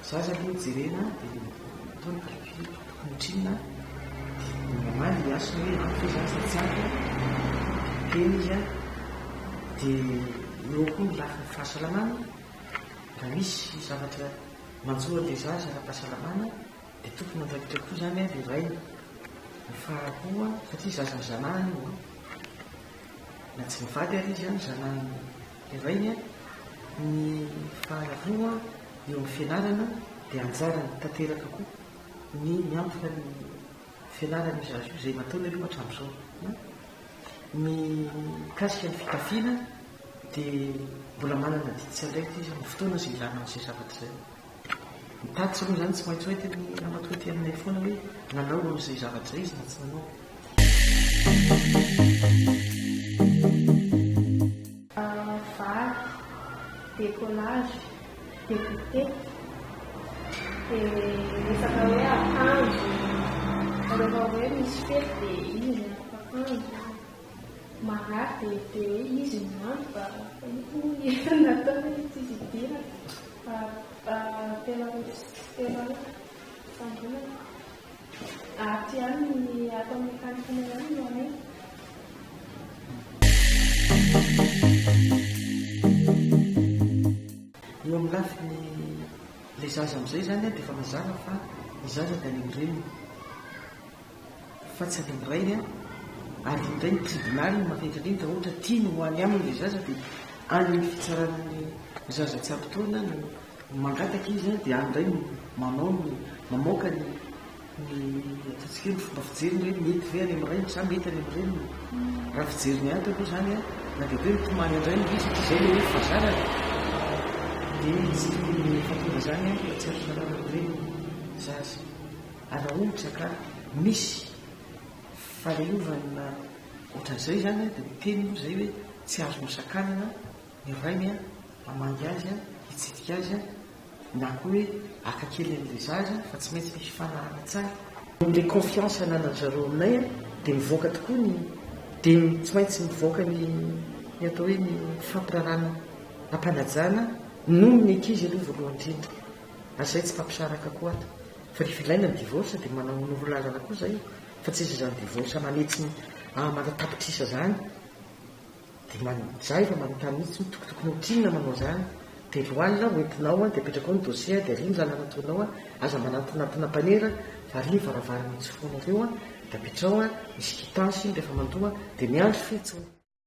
Zaza aloha no jerena dia atao ny calcul tokony ohatrinona dia mamaly i Hasina hoe ampy ve izany sa tsy ampy dia miteny izy an, dia eo koa ny lafiny fahasalamana, raha misy zavatra manjo an'ilay zaza ara-pahasalamana dia tompon'andraikitra koa izany an ilay rainy, ny faharoa satria zaza zanahany io an, na tsy mivady ary izy an, zanahany ilay rainy an, ny faharoa eo amin'ny fianarana dia anjarany tanteraka koa ny miantoka ny fianaran'io zaza io izay nataony aloha hatramin'izao. Ny mikasika ny fitafiana dia mbola manana adidy sy andraikitra izy amin'ny fotoana izay ilana an'izay zavatra izay. Ny tatitra moa izany tsy maintsy ho entin'ny ramatoa aty aminay foana hoe nanao an'izay zavatra izay izy na tsy nanao. Vary, décollage, dégoûté, dia resaka hoe akanjo, rehefa hoe misy fety dia izy no miantoka akanjo, marary dia dia hoe izy no miantoka, fa io koa moa ny entana nataony hoe tsisy idirana fa tena hoe tena hoe fifandonana. Ato ihany ny ato amin'ny akany ihany no alaina. Eo amin'ny lafiny ilay zaza amin'izay izany dia efa mazava fa ny zaza dia any amin'ny reniny fa tsy any amin'ny rainy ary indray ny tribonaly no mahavita indrindra raha ohatra tiany ho any aminy ilay zaza dia any amin'ny fitsarana ny zaza tsy ampy taona no mangataka izy dia any indray no manao ny mamoaka ny Ny ataontsika hoe ny fomba fijeriny hoe mety ve any amin'ny rainy sa mety any amin'ny reniny. Raha fijeriny ato aloha izany an, na dia hoe mitomany an-drainy ve satria izay ilay hoe fahazarana dia tsy tokony efa tonga izany an, fa tsy azo sarahana amin'ny reniny ny zaza. Ary raha ohatra ka misy fahaleovana ohatran'izay izany an, dia miteny moa izay hoe tsy azo nosakanana ny rainy an, hamangy azy an, hitsidika azy an, na koa hoe haka kely an'ilay zaza fa tsy maintsy misy fifanarahana tsara. Ilay confiance ananan'ny zareo aminay dia mivoaka tokoa ny dia tsy maintsy mivoaka ny ny atao hoe ny fampirarana ampanajana noho ny ankizy aloha voalohany indrindra ary izay tsy mpampisaraka koa ato fa rehefa ilaina ny divorce dia manao manoro lalana koa izay fa tsy izy izany divorce aman'hetsiny aman'tapitrisa izany. Dia man, za efa manontany mihitsy hoe tokotokony ohatrinona manao zany, telo alina ho entinao an, dia apetrako ao ny dossier an, dia ary ny lalana ataonao an, aza manantonantona mpanera fa ary ny varavarana itsofohanareo an, dia apetrao an, misy quittance iny rehefa mandoa an, dia miandry fotsiny.